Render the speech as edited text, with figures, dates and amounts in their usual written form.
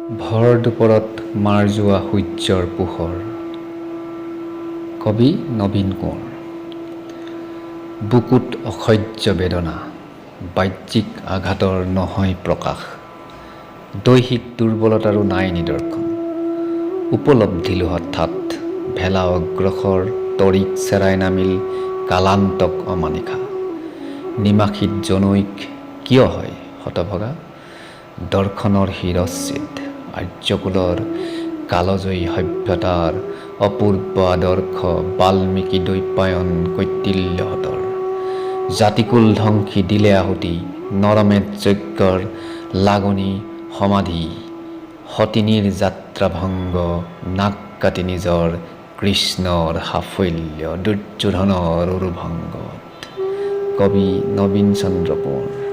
ভৰ দুপৰত মাৰ যোৱা সূৰ্যৰ পোহৰ। কবি নবীন কোঁৱৰ। বুকুত অসহ্য বেদনা, বাহ্যিক আঘাতৰ নহয় প্ৰকাশ, দৈহিক দুৰ্বলতাৰো নাই নিদৰ্শন। উপলব্ধিলো হঠাৎ ভেলা অগ্ৰসৰ তৰিক চেৰাই নামিল কালান্তক অমানিশা। নিমাখিত জনৈক কিয় হয় হতভগা? দৰ্শনৰ শিৰচ্ছেদ, আৰ্যকুলৰ কালজয়ী সভ্যতাৰ অপূৰ্ব আদৰ্শ বাল্মীকি দ্বৈপায়ন কৈতিল্যহঁতৰ। জাতিকুল ধ্বংসী দিলে আহুতি নৰমেধ যজ্ঞৰ লাগনি সমাধি, সতিনীৰ যাত্ৰাভংগ নাক কাটি নিজৰ কৃষ্ণৰ সাফল্য দুৰ্যোধনৰ উৰুভংগত। কবি নবীন চন্দ্ৰ কোঁৱৰ।